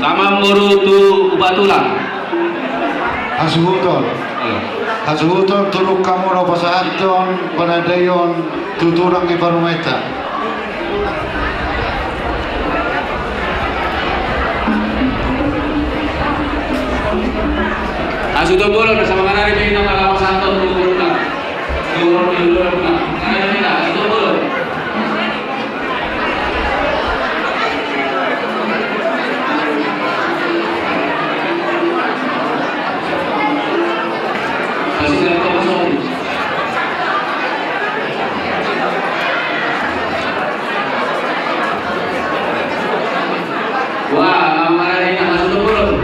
Sama boru tu upa tulang. Hasuhuton. Hasuhuton tu hamu na pasahathon panandaion tu tulang ni parumaenta. Hasuhuton bolon, sama mangarade ma na pasahathon tu tulang. Wah, mama Rina masuk ke mulut.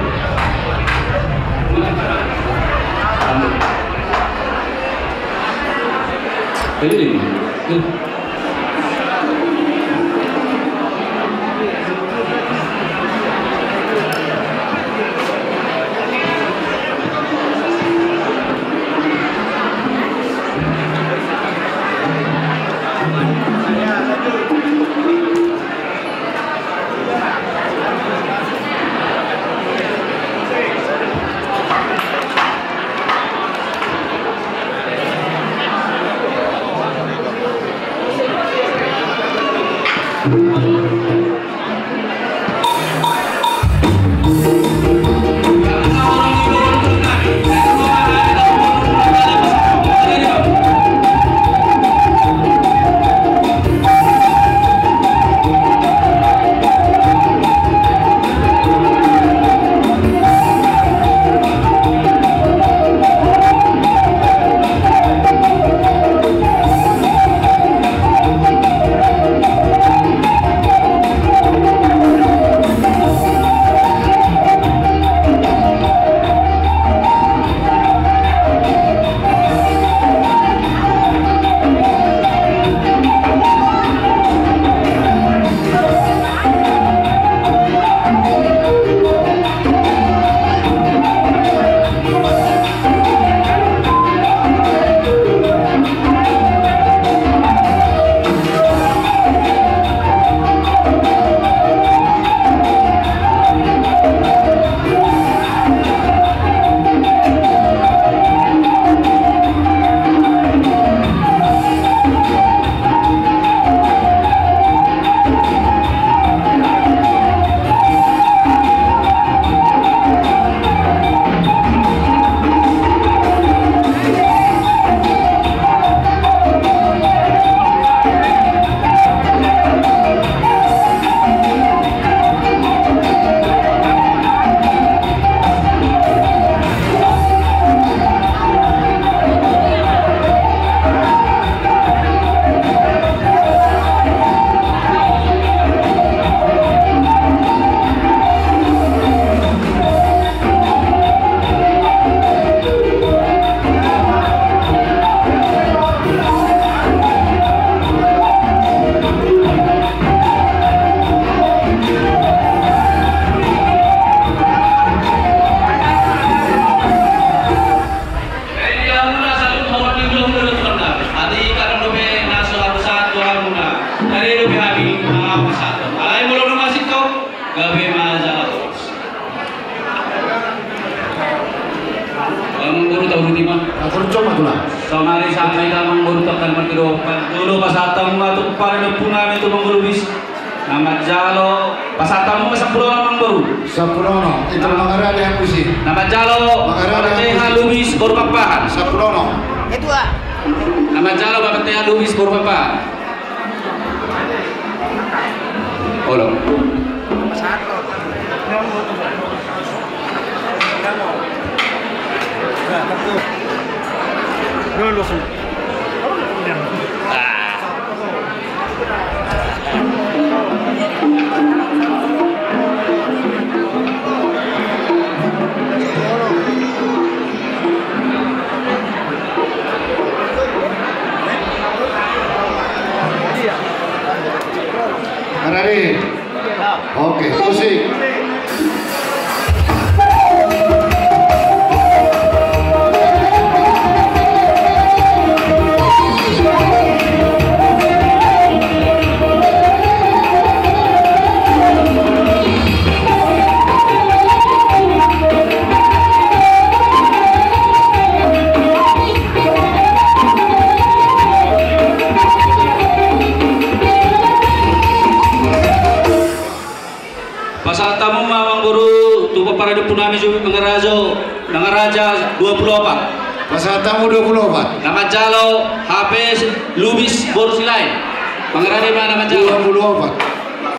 Ini. Amangboru, tau di ma? Atur cuma tulang. Saonari sampe hita, Amangboru, tanggal martido. Dulu pasahat hamu ma tu pardompuna nami tu Amangboru Lubis. Na manjalo, pasahat hamu ma sampulu onom, Amangboru. Sampulu onom. Itu mangarade hamu si. Na manjalo, Mangarade Bapak T H hamu si. Lubis boru Pakpahan. Sampulu onom. Na manjalo Bapak T H Lubis boru Pakpahan. Olo. Arari. Oke, musik. Pasahat hamu ma, Amangboru, tu pardompuna nami Jupit Mangarajo, Mangaraja dua pulu opat. Pasahat hamu dua pulu opat. Na manjalo H P Lubis boru Silaen. Mangarade ma na manjalo. Dua pulu opat.